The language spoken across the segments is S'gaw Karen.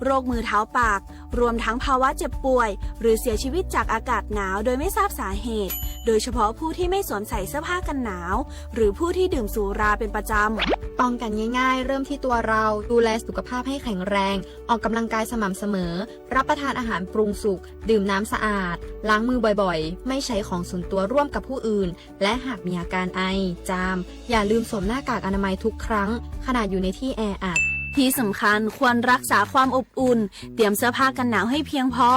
โรคมือเท้าปาก รวมทั้งภาวะเจ็บป่วย หรือเสียชีวิตจากอากาศหนาวโดยไม่ทราบสาเหตุ โดยเฉพาะผู้ที่ไม่สวมใส่เสื้อผ้ากันหนาว หรือผู้ที่ดื่มสุราเป็นประจำ ป้องกันง่ายๆ เริ่มที่ตัวเรา ดูแลสุขภาพให้แข็งแรง ออกกำลังกายสม่ำเสมอ รับประทานอาหารปรุงสุก ดื่มน้ำสะอาด ล้างมือบ่อยๆ ไม่ใช้ของส่วนตัวร่วมกับผู้อื่น และหากมีอาการไอ จาม อย่าลืมสวมหน้ากากอนามัยทุกครั้ง ขณะอยู่ในที่แออัด ที่สำคัญควรรักษาความอบอุ่น เตรียมเสื้อผ้ากันหนาวให้เพียงพอ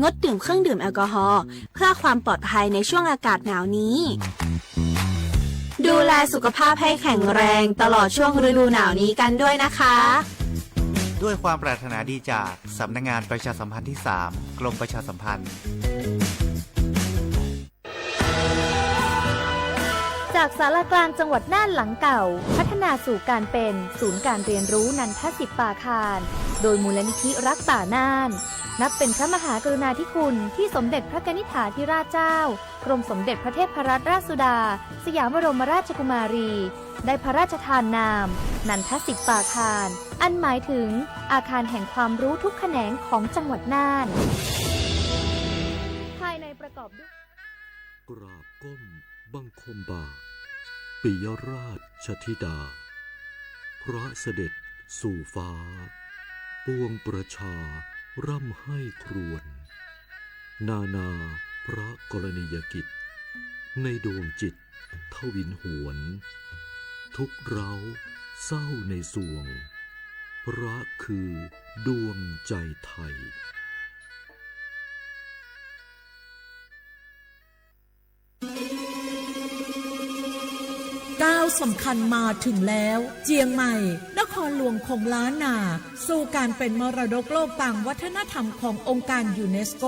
งดดื่มเครื่องดื่มแอลกอฮอล์ เพื่อความปลอดภัยในช่วงอากาศหนาวนี้ ดูแลสุขภาพให้แข็งแรงตลอดช่วงฤดูหนาวนี้กันด้วยนะคะ ด้วยความปรารถนาดีจากสำนักงานประชาสัมพันธ์ที่สาม กรมประชาสัมพันธ์ จากศาลากลางจังหวัดน่านหลังเก่า พัฒนาสู่การเป็นศูนย์การเรียนรู้นันทสิปปาคาร โดยมูลนิธิรักป่าน่าน นับเป็นพระมหากรุณาธิคุณที่สมเด็จพระกนิษฐาธิราชเจ้า กรมสมเด็จพระเทพรัตนราชสุดา สยามบรมราชกุมารี ได้พระราชทานนาม นันทสิปปาคาร อันหมายถึงอาคารแห่งความรู้ทุกแขนงของจังหวัดน่าน ภายในประกอบด้วย กราบก้มบังคมบาท ปิยราชธิดา พระเสด็จสู่ฟ้า ปวงประชาร่ำไห้ครวญ นานาพระกรณียกิจ ในดวงจิตทวินหวน ทุกข์ร้าวเศร้าในสวง พระคือดวงใจไทย ก้าวสำคัญมาถึงแล้ว เจียงใหม่ นครหลวงของล้านนา สู่การเป็นมรดกโลกตางวัฒนธรรมขององค์การยูเนสโก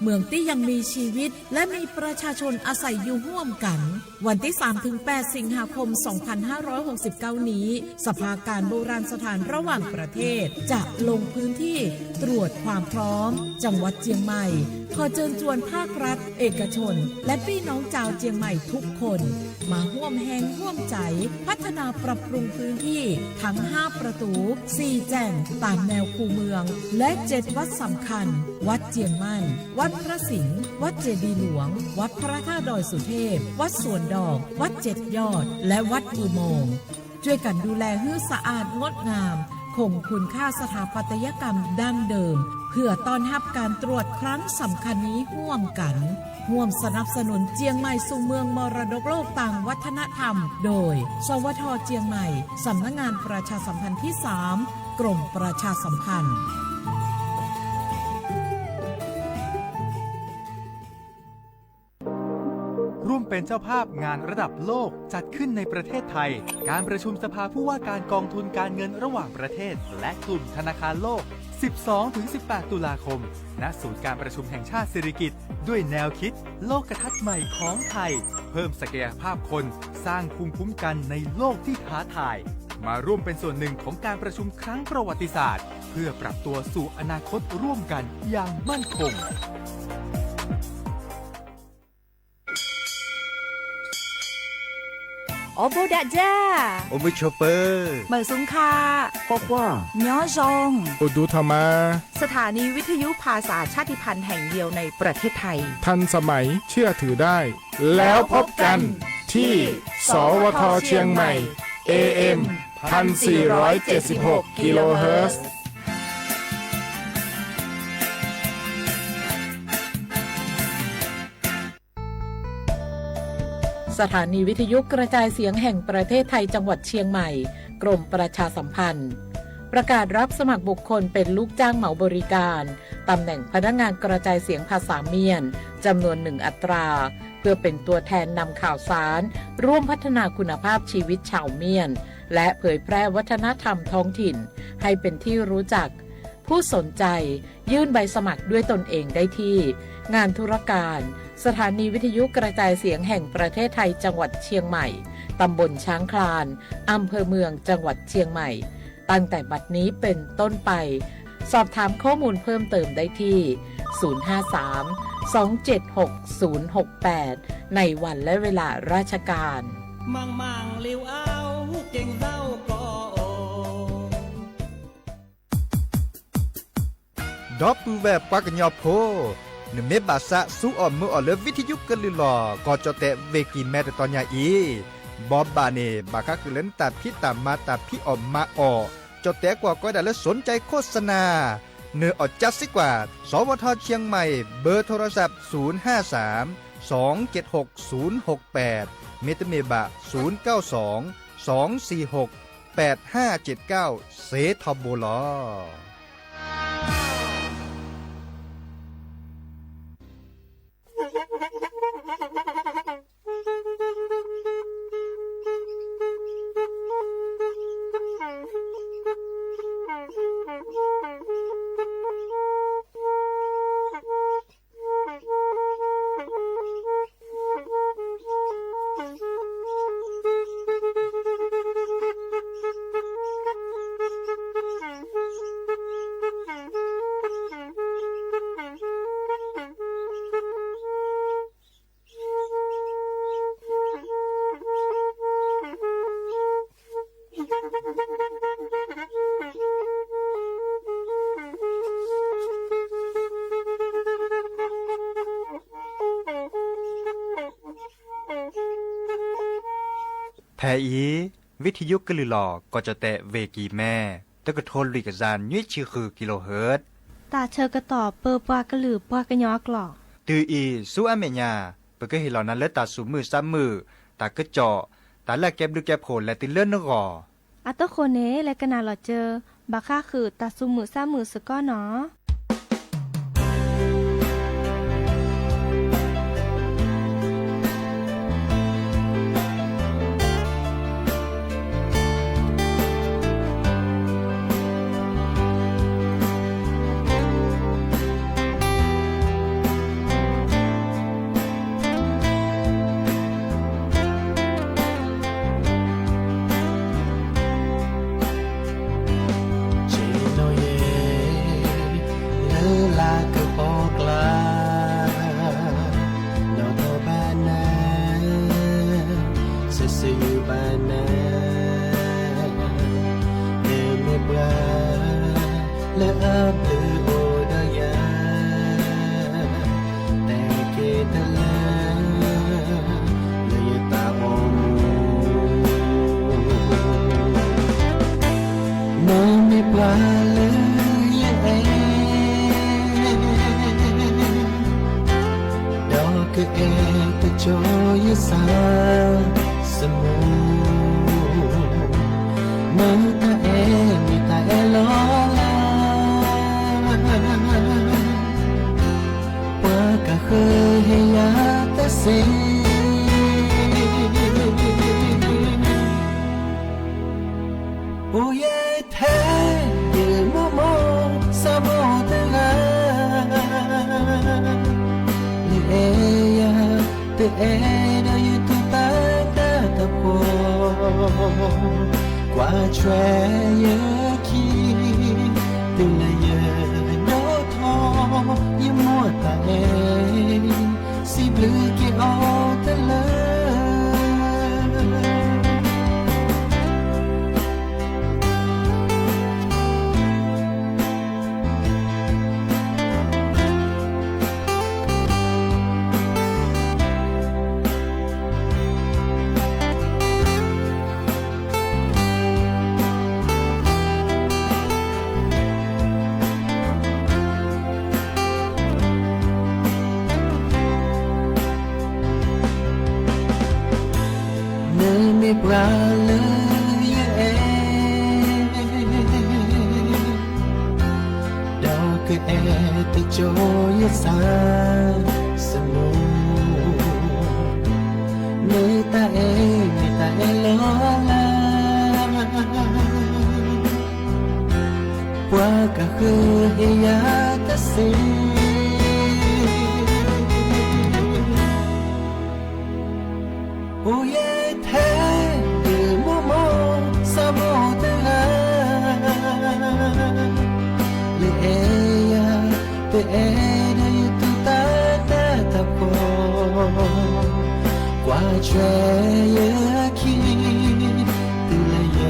เมืองตี้ยังมีชีวิต และมีประชาชนอาศัยอยู่ร่วมกัน วันที่สามถึงแปดสิงหาคม สองพันห้าร้อยหกสิบเก้า นี้ สภาการโบราณสถานระหว่างประเทศ จะลงพื้นที่ตรวจความพร้อม จังหวัดเจียงใหม่ ขอเชิญชวนภาครัฐ เอกชน และพี่น้องชาวเจียงใหม่ทุกคน มาร่วมแฮงร่วมใจ๋ พัฒนาปรับปรุงพื้นที่ทั้งห้าประตู สี่แจ่ง ตามแนวคูเมือง และเจ็ดวัดสำคัญ วัดเจียงมั่น วัดพระสิงห์ วัดเจดีย์หลวง วัดพระธาตุดอยสุเทพ วัดสวนดอก วัดเจ็ดยอด และวัดอุโมงค์ ช่วยกันดูแลหื้อสะอาดงดงาม คงคุณค่าสถาปัตยกรรมดั้งเดิม เพื่อต้อนรับการตรวจครั้งสำคัญนี้ร่วมกัน ร่วมสนับสนุนเจียงใหม่สู่เมืองมรดกโลกตางวัฒนธรรม โดย สวท เจียงใหม่ สำนักงานประชาสัมพันธ์ที่สาม กรมประชาสัมพันธ์ ร่วมเป็นเจ้าภาพงานระดับโลกจัดขึ้นในประเทศไทย การประชุมสภาผู้ว่าการกองทุนการเงินระหว่างประเทศ และกลุ่มธนาคารโลก สิบสองถึงสิบแปด ตุลาคม ณ ศูนย์การประชุมแห่งชาติสิริกิติ์ ด้วยแนวคิดโลกทัศน์ใหม่ของไทย เพิ่มศักยภาพคน สร้างภูมิคุ้มกันในโลกที่ท้าทาย มาร่วมเป็นส่วนหนึ่งของการประชุมครั้งประวัติศาสตร์ เพื่อปรับตัวสู่อนาคตร่วมกันอย่างมั่นคง โอโบดะจ้า โอมิชเปอร์ เหมยซุงค่ะ คว้าคว้า မျော်စုံ အိၣ်ဒူထီၣ်မး สถานีวิทยุภาษาชาติพันธุ์แห่งเดียวในประเทศไทย ทันสมัย เชื่อถือได้ แล้วพบกันที่ สวท เชียงใหม่ เอเอ็ม พันสี่ร้อยเจ็ดสิบหก กิโลเฮิรตซ์ สถานีวิทยุกระจายเสียงแห่งประเทศไทยจังหวัดเชียงใหม่ กรมประชาสัมพันธ์ ประกาศรับสมัครบุคคลเป็นลูกจ้างเหมาบริการ ตำแหน่งพนักงานกระจายเสียงภาษาเมียน จำนวนหนึ่งอัตรา เพื่อเป็นตัวแทนนำข่าวสาร ร่วมพัฒนาคุณภาพชีวิตชาวเมียน และเผยแพร่วัฒนธรรมท้องถิ่น ให้เป็นที่รู้จัก ผู้สนใจ ยื่นใบสมัครด้วยตนเองได้ที่ งานธุรการ สถานีวิทยุกระจายเสียงแห่งประเทศไทยจังหวัดเชียงใหม่ ตำบลช้างคลาน อำเภอเมือง จังหวัดเชียงใหม่ ตั้งแต่บัดนี้เป็นต้นไป สอบถามข้อมูลเพิ่มเติมได้ที่ ศูนย์ห้าสาม สองเจ็ดหก ศูนย์หกแปด ในวันและเวลาราชการ မၤမၤလဵဝ်အါ ဟူးက့ၤကဒါအိၣ်ကီးအိၣ် ဒီပုၢ်ဝဲၢ်ပှၤကညီဖိ, နမ့ၢ်ဘၣ်ဆၣ်ဆူအီၣ်မုာ်အီၣ်လၢ ဝံထယုကလုၢ်လီၢ် ကီၢ်ကၠီၣ်တဲၣ် ဝ့ၢ်ကံၢ်မဲ တတီၤညါအံၤ, ဘီဘၣ်န့ၣ် ဘၣ်ဃးဃုာ်လၢနတၢ်ဖံးတၢ်မၤ တၢ်ဖံးအီၣ်မၤအီၣ်, ကၠီၣ်တဲၣ်ကွၢ်ကီဒၣ်လၢ สนใจโฆษณา, နအီၣ်ကၠါစ့ကွၢ်, สวท เชียงใหม่, เบอร์โทรศัพท์ ศูนย์ห้าสาม สองเจ็ดหก ศูนย์หกแปด, မ့တမ့ၢ်ဘၣ် ศูนย์เก้าสอง สองสี่หก แปดห้าเจ็ดเก้า စ့ထီဘိလီၤ. ဖဲအံၤ, ဝံထယုကလုၢ်လီၢ် ကီၢ်ကၠီၣ်တဲၣ် ဝ့ၢ်ကံၢ်မဲ, တကထိလွံၢ်ကယၤနွံဆံဃု kilohertz, တၢ်ဆၢကတီၢ်ပၢပှၤကလုာ်ပှၤကညီအကျိာ်, တုၤအံၤဆူအမဲာ်ညါ, ပကဟ့ၣ်လီၤနၤလၢတၢ်သူၣ်မုာ်သးမုာ်, တၢ်ကစီၣ်, တၢ်လၢအကဲဘျုးကဲဖှိၣ်လဲၤတုၤလၢနဂီၢ်. အဃိန့ၣ် လဲၤကနၣ်လီၤစၢၤ, ဘၣ်ဃးဃုာ်တၢ်သူၣ်မုာ်သးမုာ်စ့ၢ်ကီးနီၤ. ဆ့ၣ်နီၤယဲ လၢလၢကပီၤကျါ, နီၣ်ထီၣ်ဘၣ်နၤ, ဆၢဆၢယုၢ်ဘၣ်နၤ, နမ့ၢ်ပှၤ လၢအဘျုးအိၣ်ဒီးယၤ, တဲက့ၤတလၢ လၢယတၢ်အိၣ်မူ, နမ့ၢ်ပှၤလၢယအဲၣ်, ဒီးကအဲၣ်တကၠိယသးသမူ, မ့ၢ်တၢ်အဲၣ်မ့ၢ်တၢ်အဲၣ်လီၤလး, ပှၤကဃုဟ့ၣ်ယၤတစ့ အိၣ်ယဲထဲယမိၢ်မိၢ် စီၤဘီတဂၤ, လၢအဲၣ်ယၤ တအဲၣ်ဒီးယတူၢ်တၢ်နးတၢ်ဖှီၣ်, ကွၢ်ထွဲယခံ, တုၤလၢယဒိၣ်ထီၣ် ယမိၢ်တၢ်အဲၣ် စံးဘျုးက့ၤအီၤတလၢ နမ့ၢ်ပှၤလၢယအဲၣ်, ဒီးကအဲၣ်တကၠိယသးသမူ, မ့ၢ်တၢ်အဲၣ်မ့ၢ်တၢ်အဲၣ်လီၤလး, ပှၤကဃုဟ့ၣ်ယၤတစ့ အိၣ်ယဲထဲယမိၢ်မိၢ် စီၤဘီတဂၤ, လၢအဲၣ်ယၤ တအဲၣ်ဒီးယတူၢ်တၢ်နးတၢ်ဖှီၣ်, ကွၢ်ထွဲယခံ, တုၤလၢယ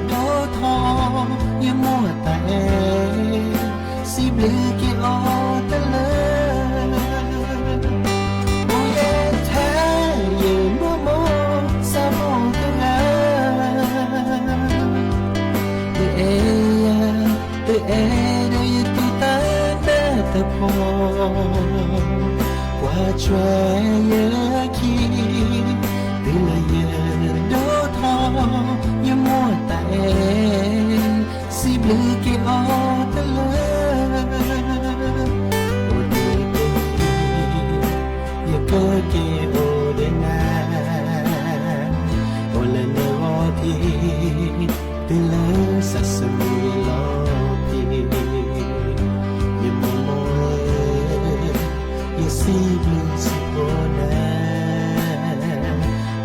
ဒိၣ်ထီၣ် ယမိၢ်တၢ်အဲၣ် စံးဘျုးက့ၤ ဒီးယတူၢ်တၢ်နၢ်တဖီ, ကွၢ်ထွဲယခံ, တုၤလၢယဒိၣ်ထီၣ်, ယမိၢ်တၢ်အဲၣ်, စံးဘျုးက့ၤအီၤတလၢ, အိၣ်ဒံးတနံၤ, ယကက့ၤအိၣ်ဒီးနၤ, အိၣ်လၢနဂီၢ်ထံး, တုၤလၢစးစမံၤလီၤတံၢ်, ယမိၢ်မိၢ်ဧၢ, ယစံးဘျုးစံးဖှိၣ်နၤ,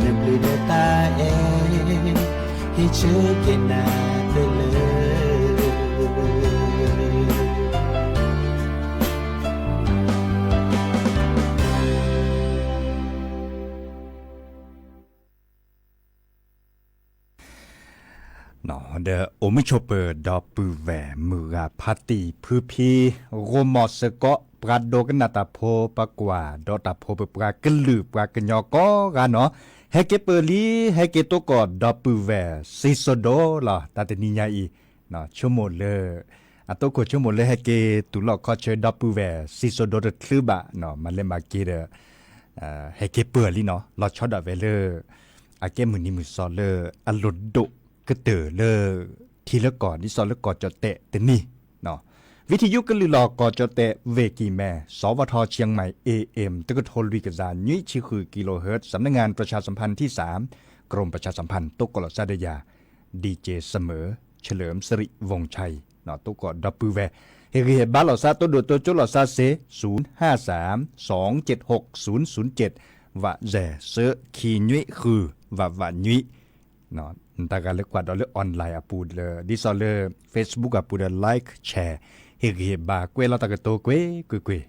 နဘျုးနတၢ်အဲၣ်, ဟ့ၣ်ဆၢက့ၤနၤတလၢ ဒီးအိၣ်မုာ်ဆိးပၢၤဒီပုၢ်ဝဲၢ်မုၢ်ဂၤဖါတံၢ်ဖုဖံ, ဂိၢ်မီၢ်စ့ၢ်ကီး ပှၤဒိကနၣ်တၢ်ဖိ ပှၤကွၢ်ဒီးတၢ်ဖိ ပပှၤကလုာ်ပှၤကညီကိးဂၤနီၤ, ဟဲက့ၤပၢၢ်လံ, ဟဲက့ၤသကိးဒီပုၢ်ဝဲၢ်စံၣ်စိၤဒိလီၤ. တၢ်တနံၤညါအံၤ ဆိကမိၣ်လၢ အတိခိၣ်ဆိကမိၣ်လၢဟဲက့ၤတူၢ်လိာ်ခီဆၢဒီပုၢ်ဝဲၢ်စံၣ်စိၤဒိတချုးဘၣ်, မၤလဲၤမၤက့ၤဒီး ဟဲက့ၤပၢၢ်လံနီၤ, လီၤဆီဒၣ်ဝဲလၢ အကဲမုၢ်နံၤမုၢ်သီလၢအလိၣ်ဒိၣ်ကတၢၢ်လၢ ထံလၢကီၢ် ဒ်သိးလၢကီၢ်ကၠီၣ်တဲာ်တနံၤ, ဝံထံယုကလုၢ်လီၢ်ကီၢ်ကၠီၣ်တဲာ် ဝ့ၢ်ကံၢ်မဲ စဝထ เชียงใหม่ เอเอ็ม တကထိလွံၢ်ကယၤနွံဆံဃုကီၢ်ခိၣ်ဟၢၣ် สำนักงานประชาสัมพันธ์ที่สาม กรมประชาสัมพันธ์ တိကိးလီၤစၢ်ဒီးယၤ DJ เสมอ เฉลิมสิริวงศ์ชัย တိကိးဒီပုၢ်ဝဲၢ် ဟ့ၣ်ဂံၢ်ဟ့ၣ်ဘါလီၤစၢ် တိဒိၣ်တိကၠိလီၤစၢ်စ့ ศูนย์ห้าสาม สองเจ็ดหก ศูนย์ศูนย์เจ็ด ဝးစဲး သၢခံနွံဃု ဝးဝးနွံ နတၢ်ဂၤလၢကွၢ်ဒီးလၢ online အပူၤဒီး ဒ်သိးလၢ Facebook အပူၤဒီး like share ဟ့ၣ်ဂံၢ်ဟ့ၣ်ဘါ ကွဲးလီၤတၢ်ကတိၤကွ့ၢ်ကွ့ၢ်ကွ့ၢ်,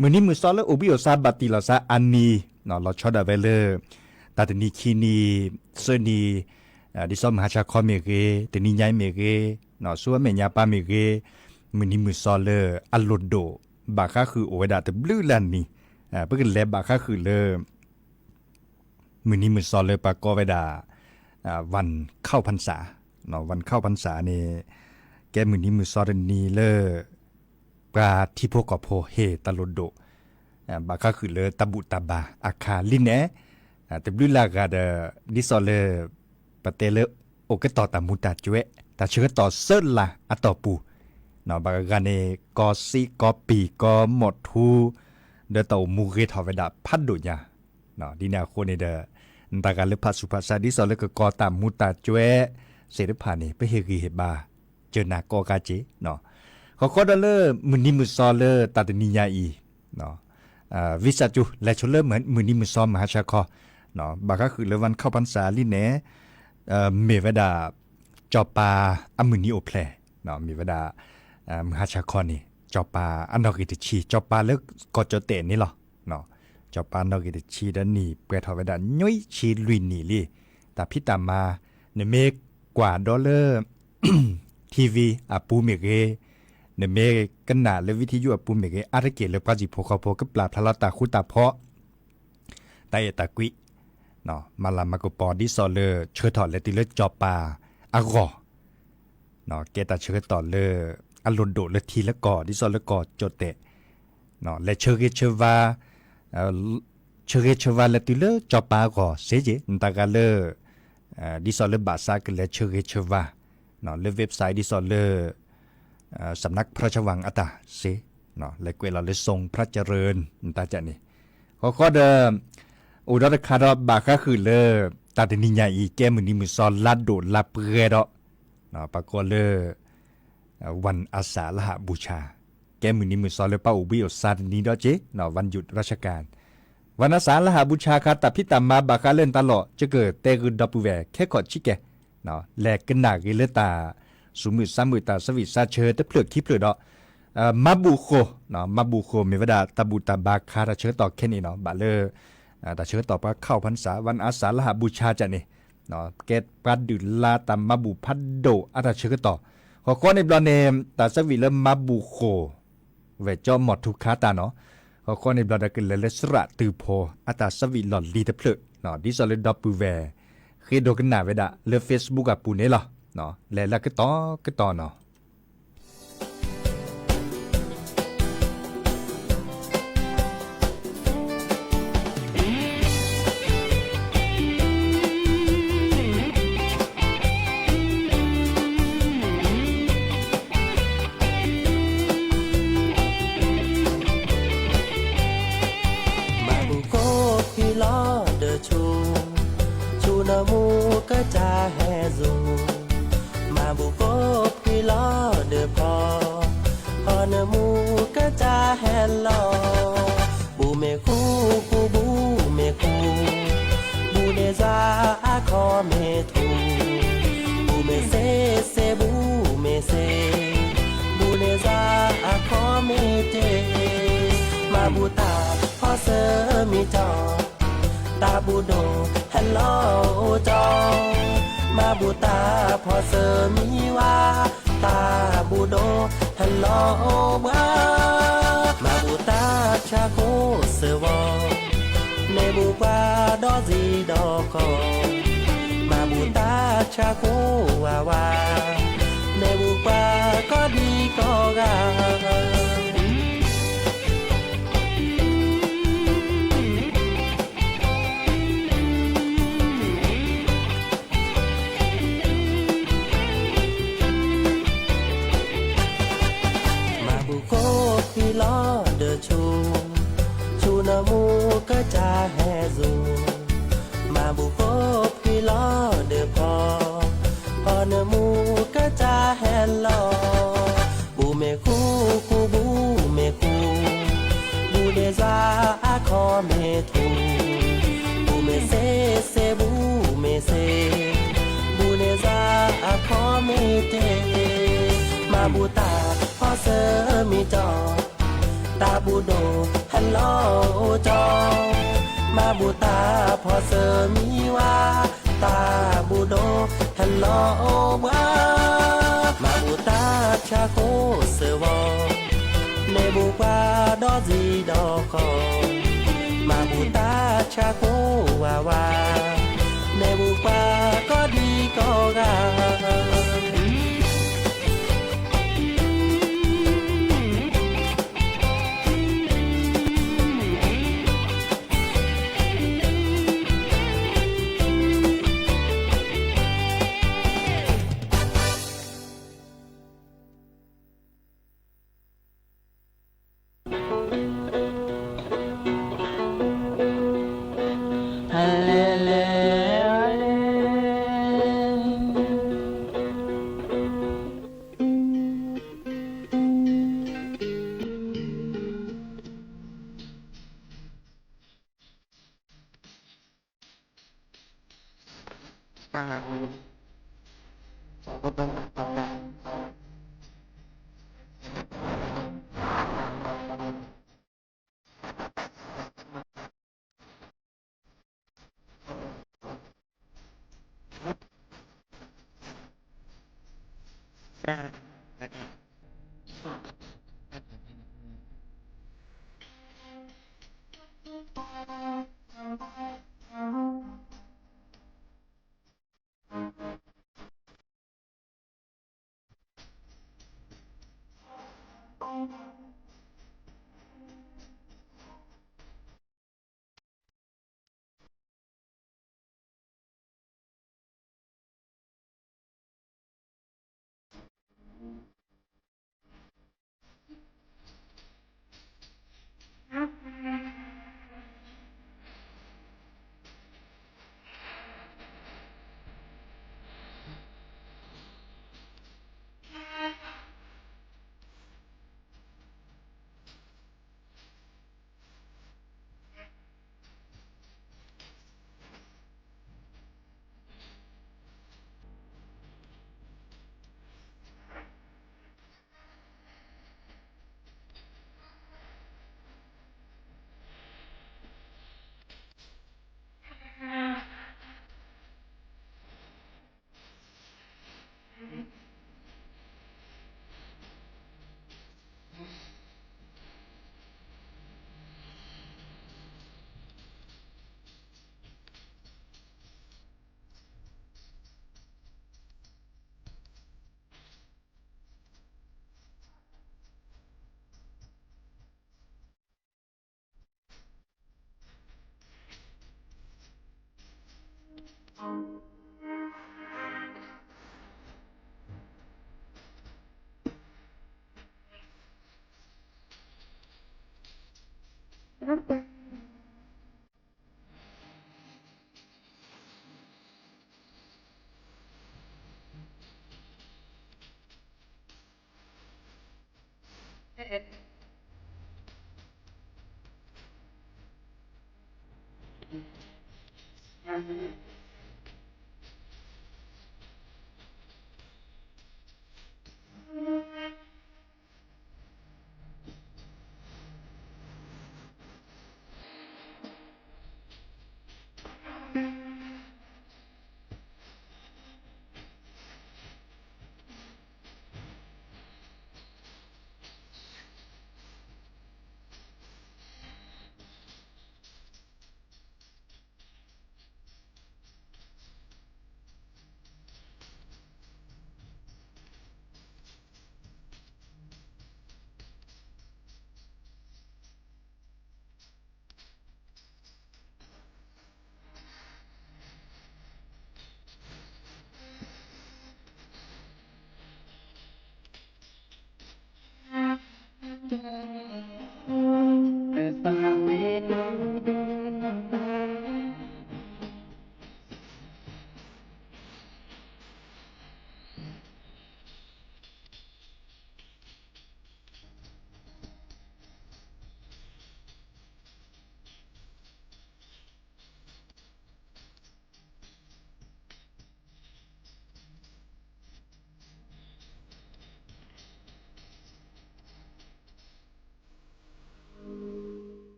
မုၢ်နံၤမုၢ်သီလၢအိၣ်ဘှံးအိၣ်သါဘၣ်တံၢ်လီၤသးအနံၤ, လီၤဆီဒၣ်ဝဲလၢ တၢ်တနံၤခံနံၤ သၢနံၤ, ဒ်သိးမုၢ်ဟါဆါခီမ့ၢ်ဂ့ၤ, တနံၤညါအံၤမ့ၢ်ဂ့ၤ, ဆူအမဲာ်ညါပၢ်မ့ၢ်ဂ့ၤ, မုၢ်နံၤမုၢ်သီလၢအလိၣ်ဒိၣ် ဘၣ်ဃးဃုာ်အိၣ်ဝဲဒၣ်တဘျုးလၢ်နံၤ, ပကလဲၤဘၣ်ဃးဃုာ်လၢ မုၢ်နံၤမုၢ်သီလၢပှၤကိးဝဲဒၣ် วันเข้าพรรษา, วันเข้าพรรษาန့ၣ် ကဲမုၢ်နံၤမုၢ်သီတနံၤလၢ ပှၤထံဖိကီၢ်ဖိဟ့ၣ်တၢ်လိၣ်ဒိၣ် ဘၣ်ဃးဃုာ်လၢတၢ်ဘူၣ်တၢ်ဘါအခါလံန့ၣ်, တဘျုးလၢ်ဂၤဒီး ဒ်သိးလၢ ပတဲလၢ အိၣ်ကတီၢ်တၢ်မူၤတၢ်ကွဲး တၢ်ဆၢကတီၢ်သၢလါအတီၢ်ပူၤ, ဘၣ်ဂၤန့ၣ် ကီၢ်စံၣ် ကီၢ်ပံၣ် ကီၢ်မိၢ်ထူ ဒီးတၢ်အိၣ်မူဂ့ၤထီၣ်ဝဲဒၣ်ဖးဒိၣ်ညါ, ဒ်န့ၣ်အဃိန့ၣ်ဒီး နတၢ်ဂၤလၢဖးဆူးဖးဆါ ဒ်သိးလၢကကီၢ်တၢ်မူၤတၢ်ကွဲးသ့ၣ်တဖၣ်န့ၣ် ပဟ့ၣ်ဂံၢ်ဟ့ၣ်ဘါ စၢၤနၤကိးဂၤက့ၤ, ဃီဃီဒီးလၢမုၢ်နံၤမုၢ်သီလၢတၢ်တနံၤညါအံၤ ဝံသးစူၤ လဲၤဆိလၢမုၢ်နံၤမုၢ်သီမုၢ်ဟါဆါခီ, ဘၣ်ဃးဃုာ်လၢ วันเข้าพรรษาလံန့ၣ် မ့ၢ်ဝဲဒၣ် စီၤပၤအမုၢ်နံၤအိၣ်ဖျဲၣ်, မ့ၢ်ဝဲဒၣ် မုၢ်ဟါဆါခီန့ၣ် စီၤပၤအနီၣ်ဂံၢ်တဆံ စီၤပၤလၢကီၢ်ကၠီၣ်တဲာ်န့ၣ်လီၤ. စီၤပၤနီၣ်ဂံၢ်တဆံဒီးနံၣ်ပှဲၤထီၣ်ဝဲဒၣ်နွံဆံလွံၢ်နံၣ်လံ, တၢ်ဖံးတၢ်မၤ နမ့ၢ်ကွၢ်ဒီးလၢ TV အပူၤမ့ၢ်ဂ့ၤ, နမ့ၢ်ကနၣ်လၢ ဝံထံယု အပူၤမ့ၢ်ဂ့ၤ, အါတက့ၢ်လၢပှၤစံၣ်ဖိဃီဖိကပျၢ်ဖျါလီၤတၢ်ဃူတၢ်ဖိး, တၢ်အဲၣ်တၢ်ကွံ, မၤလၤမၤကပီၤဒ်သိးလၢဆၢထီၣ်လဲၤတုၤလၢစီၤပၤအဂီၢ်, ကဲတၢ်ဆၢကတီၢ်လၢအလိၣ်ဒိၣ်လၢထံလၢကီၢ် ဒ်သိးလၢကီၢ်ကၠီၣ်တဲာ်, လဲၤဆၢဂ့ၤဆၢဝါ ဆၢဂ့ၤဆၢဝါလဲၤတုၤလၢစီၤပၤအဂီၢ်စ့ၢ်ကီး နတၢ်ဂၤလၢ ဒ်သိးလၢဘၣ်ဆၣ်ကလဲၤဆၢဂ့ၤဆၢဝါ လၢ website ဒ်သိးလၢ สำนักพระราชวัง အတၢ်စ့ၢ်, လဲၤကွဲးလီၤလၢ ทรงพระเจริญ နတၢ်ကၢ်န့ၣ်, ဃီဃီဒီး အိၣ်ဒီးတခါဒီးဘၣ်ဃးဃုာ်လၢ တၢ်တနံၤညါအံၤ ကဲမုၢ်နံၤမုၢ်သီလါဒိၣ်လါပှဲၤဒီး ပှၤကိးလၢ วันอาสาฬหบูชา, ကဲမုၢ်နံၤမုၢ်သီလၢပှၤအိၣ်ဘှံးအိၣ်သါတနံၤဒီးက့ၤ วันหยุดราชการ, วันอาสาฬหบูชา ခါ တၢ်ဖံးတၢ်မၤဘၣ်ဃးလၢနတၢ်လီၢ် ယကတဲဂုာ်ဒီပုၢ်ဝဲၢ်ခဲခီၣ်ဆံးကဲ, လဲၤကနၣ်ဂ့ၤလၢတၢ် စူၤမုၢ်သးမုာ် တၢ်ဆၢဝံၣ်သးဆၢတဖျၢၣ်ခံဖျၢၣ်ဒီး မၤဘူၣ်ဃိၣ်, မၤဘူၣ်ဃိၣ်မ့ၢ်ဝဲဒၣ်တၢ်ဘူၣ်တၢ်ဘါခါတၢ်ဆၢကတီၢ်ခဲန့ၣ်နီၤ ဘၣ်လၢ တၢ်ဆၢကတီၢ်ပှၤ เข้าพรรษา วันอาสาฬหบูชา ကၢ်န့ၣ် ကဲပှၤဒုးလါတၢ်မၤဘူၣ်ဖးဒိၣ်အတၢ်ဆၢကတီၢ်, ဃီဃီန့ၣ်ဘျီန့ၣ် တၢ်ဆၢဝံၣ်လၢမၤဘူၣ်ဃိၣ် ဝဲၢ်ကၠီမီၢ်ထူခါတၢ်နီၤ, ဃီဃီန့ၣ်ဘျီဒီးကလဲၤလၢသရၣ်တုၤဖိ အတၢ်ဆၢဝံၣ်လီၢ်လံၤတဖျၢၣ်, ဒ်သိးလၢဒီပုၢ်ဝဲၢ် ဃ့ဒိကနၣ်ဝဲဒၣ်လၢ Facebook အပူၤန့ၣ်လီၤ, လဲၤလၢကတီၢ်ကတီၢ်နီၤ. မူကစၢ်ဟဲစိာ်, မၤဘူၣ်ကိးဖှံလီၤဒီးဖီ, ဟီနမူကစၢ်ဟဲလီၤ, ဘူၣ်မ့ၢ်ဃူဃူဘူၣ်မ့ၢ်ဃူ, ဘူၣ်န့ၢ်စှၤအခီၣ်မ့ၢ်ထူ, ဘူၣ်မ့ၢ်စ့စ့ဘူၣ်မ့ၢ်စ့, ဘူၣ်န့ၢ်စှၤအခီၣ်မ့ၢ်တ့, မၤဘူၣ်တၢ်ဖီစၢၤမံၤတီၢ် တၢ်ဘူၣ်ဒိၣ်ဟဲလီၤအိၣ်ကၠီ, မၤဘူၣ်တၢ်ဖီစၢၤမံၤဝါ, တၢ်ဘူၣ်ဒိၣ်ဟဲလီၤအိၣ်ဘှါ, မၤဘူၣ်တၢ်ဆါကိၢ်စၢၤဝီၤ, န့ၢ်ဘူၣ်ပှၤဒီးစံးဒီးခီ, မၤဘူၣ်တၢ်ဆါကိၢ်ဝးဝး, န့ၢ်ဘူၣ်ပှၤကိးဒံကိးဂၤ မၤဘူၣ်ကိးဖှံလီၤဒီးဆူ, ဆူနမူကစၢ်ဟဲစိာ်, မၤဘူၣ်ကိးဖှံလီၤဒီးဖီ, ဖီနမူကစၢ်ဟဲလီၤ, ဘူၣ်မ့ၢ်ဃူဃူဘူၣ်မ့ၢ်ဃူ, ဘူၣ်န့ၢ်စှၤအခီၣ်မ့ၢ်ထူ, ဘူၣ်မ့ၢ်စ့စ့ဘူၣ်မ့ၢ်စ့, ဘူၣ်န့ၢ်စှၤအခီၣ်မ့ၢ်တ့, မၤဘူၣ်တၢ်ဖီစၢၤမံၤတီၢ် တၢ်ဘူၣ်ဒိၣ်ဟဲလီၤအိၣ်ကၠီ, မၤဘူၣ်တၢ်ဖီစၢၤမံၤဝါ, တၢ်ဘူၣ်ဒိၣ်ဟဲလီၤအိၣ်ဘှါ, မၤဘူၣ်တၢ်ဆါကိၢ်စၢၤဝီၤ, န့ၢ်ဘူၣ်ပှၤဒီးစံးဒီးခီ, မၤဘူၣ်တၢ်ဆါကိၢ်ဝးဝး, န့ၢ်ဘူၣ်ပှၤကိးဒံကိးဂၤ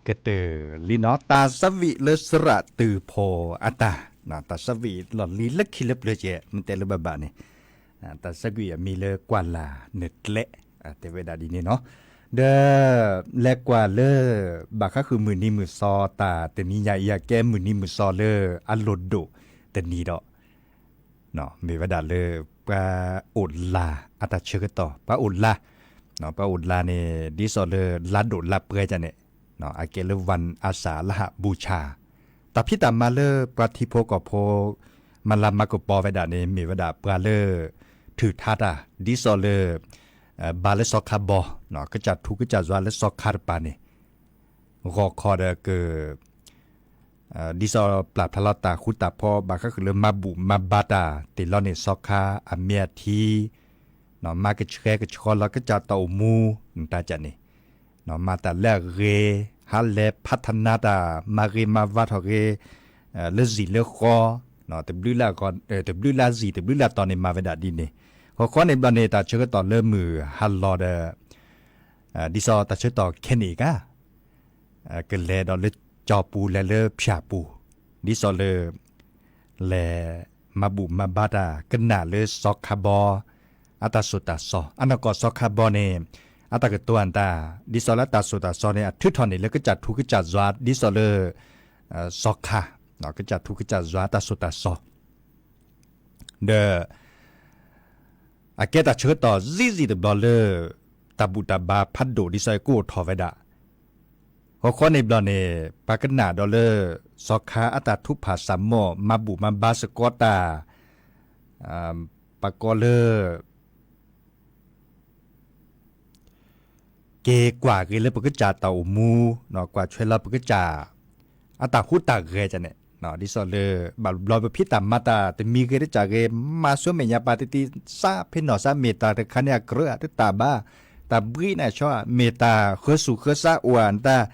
ကတၢၢ်လံနီၤ တၢ်ဆၢကွံာ်လၢသရၣ်တုၤဖိအတၢ်, တၢ်ဆၢကွံာ်လီၢ်လံၤလၢခံလၢပျၢၤကဲ မ့ၢ်တဲလၢဘၣ်ဘၣ်န့ၣ်, တၢ်ဆၢကွံာ်အမံၤလၢကွၢ်လၢ်နကျဲ, တဲဝဲဒၣ်ဒ်န့ၣ်နီၤ, ဒီး လဲၤကွၢ်လၢ ဘၣ်ဃးဃုာ်မုၢ်နံၤမုၢ်သီတၢ်တနံၤညါအံၤ အကဲမုၢ်နံၤမုၢ်သီလၢအလိၣ်ဒိၣ်တနံၤဒီး မ့ၢ်ဝဲဒၣ်လၢ ပှၤအိၣ်လါအတၢ်ဆၢကတီၢ် ပှၤအိၣ်လါ, ပှၤအိၣ်လါန့ၣ် ဒ်သိးလၢလါဒိၣ်လါပှဲၤဒ်န့ၣ်, အကဲလၢ วันอาสาฬหบูชา, တၢ်ဖံးတၢ်မၤလၢပှၤထံဖိကီၢ်ဖိ မၤလၤမၤကပီၤဝဲဒၣ်န့ၣ် မ့ၢ်ဝဲဒၣ်ပှၤလၢ ထုးထါတၢ် ဒ်သိးလၢ ဘါလၢစီၤခါဘီ, ကစၢ်ထူကစၢ်ယွၤလၢစီၤခါတပၤန့ၣ် ဂီၤခီဒီးက ဒ်သိးပျၢ်ဖျါလီၤတၢ်ဃူတၢ်ဖိး ဘၣ်ဃးဃုာ်လၢမၤဘူၣ်မၤဘါတၢ် တ့ၢ်လီၤန့ၢ်စီၤခါအမဲာ်အထံ, မၤကဆှဲကဆှီလီၤကစၢ်တၢ်အိၣ်မူ တၢ်ကၢ်န့ၣ်, မၤတၢ်လၢအဂ့ၤ, ဟးလဲၤဖးထနါတၢ် မၤဂ့ၤမၤဝါထီၣ်ဂ့ၤ, လၢဇံၣ်လၢဃီ, တဘျုးလၢအဂီၢ်, တဘျုးလၢအဇံၣ် တဘျုးလၢအတီၤန့ၣ် မၤဝဲဒၣ်ဒ်န့ၣ်, ဃီဃီန့ၣ်ဘျီန့ၣ် တၢ်ဆၢကတီၢ်လၢမုၢ်ဟါလီၤဒီး ဒ်သိးတၢ်ဆၢကတီၢ်ခဲန့ၣ်အဂၤ ကလဲၤဒီးလၢကၠီပူၤ လဲၤလၢဖၠၣ်ပူၤ, ဒ်သိးလၢ လဲၤမၤဘူၣ်မၤဘါတၢ်ကနၣ်လၢစီၤခါဘီ အတၢ်စိၢ်တၢ်စီ, အနီၢ်ကီၢ်စီၤခါဘီန့ၣ် အတၢ်ကတိၤအတၢ် ဒ်သိးလၢတၢ်စိၢ်တၢ်စီန့ၣ် အထုးထီၣ်န့ၢ်လၢကစၢ်ထူကစၢ်ယွၤ ဒ်သိးလၢ စီၤခါ, ကစၢ်ထူကစၢ်ယွၤတၢ်စိၢ်တၢ်စီ ဒီး အကဲတၢ်ဆၢကတီၢ် စံးစံးတဘျီလၢ တၢ်ဘူၣ်တၢ်ဘါဖးဒိၣ် ဒ်သိးအကအိၣ်ထီၣ်ဝဲဒၣ်, ဃီဃီန့ၣ်ဘျီန့ၣ် ပှၤကနၣ်ဒီးလၢ စီၤခါအတၢ်ထုးဖးစၢ်မိၢ် မၤဘူၣ်မၤဘါစ့ၢ်ကီးတၢ်, ပှၤကိးလၢ က့ၤကွၢ်က့ၤလၢပကစၢ်တၢ်အိၣ်မူ, ကွၢ်ထွဲလီၤပကစၢ် အတၢ်ဟူးတၢ်ဂဲၤန့ၣ်, ဒ်သိးလၢ ဘၣ်ဘျီပဖံးတၢ်မၤတၢ်တမံၤဂ့ၤတကးဂ့ၤ မၤဆူမဲာ်ညါပာ်တံၢ်တံၢ် စးဖဲနီၢ်စး မ့ၢ်တၢ်တခါန့ၣ်အကြၢးတတၢ်ဘၣ်, တၢ်ဘှံးန့ၣ်ဆီ မ့ၢ်တၢ်ဃၢဆူၣ်ဃၢဆါအိၣ်ဧါ တၢ်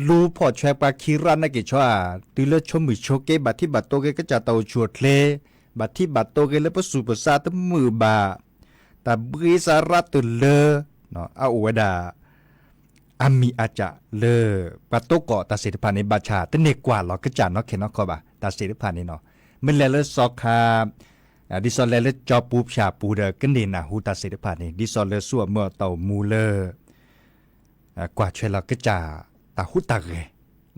လူၤဖီၣ်ဆွဲပှၤခံရၣ်နာ်က့ၤဆီဧါ, တုၤလၢဆိမုၢ်ဆိးက့ ဘၣ်ထံၣ်ဘၣ်တိၢ်ဂ့ၤကစၢ်တၢ်အိၣ်ဆူၣ်အိၣ်ချ့, ဘၣ်ထံၣ်ဘၣ်တိၢ်ဂ့ၤလၢပစူၢ်ပစါတမုာ်ဘၣ်, တၢ်ဘှံးစးရၣ်တလၢ, အအိၣ်ဝဲဒၣ် အမံၤအစၢ်လၢ ပှၤတိကိးတၢ်သ့ၣ်တဖၣ်န့ၣ် ဘၣ်ဆၣ် တန့ၢ်ကွၢ်လီၤကစၢ်နီၢ်ခဲနီၢ်ခီဘၣ် တၢ်သ့ၣ်တဖၣ်န့ၣ်နီၤ, မ့ၢ်လဲၤလၢစီၤခါ ဒ်သိးလဲၤလၢကၠီပူၤဖၠၣ်ပူၤဒီး ကန့ၢ်နၢ်ဟူတၢ်သ့ၣ်တဖၣ်န့ၣ် ဒ်သိးလၢဆူအမုၢ်အတၢ်အိၣ်မူလၢ ကွၢ်ထွဲလီၤကစၢ်တၢ်ဟူးတၢ်ဂဲ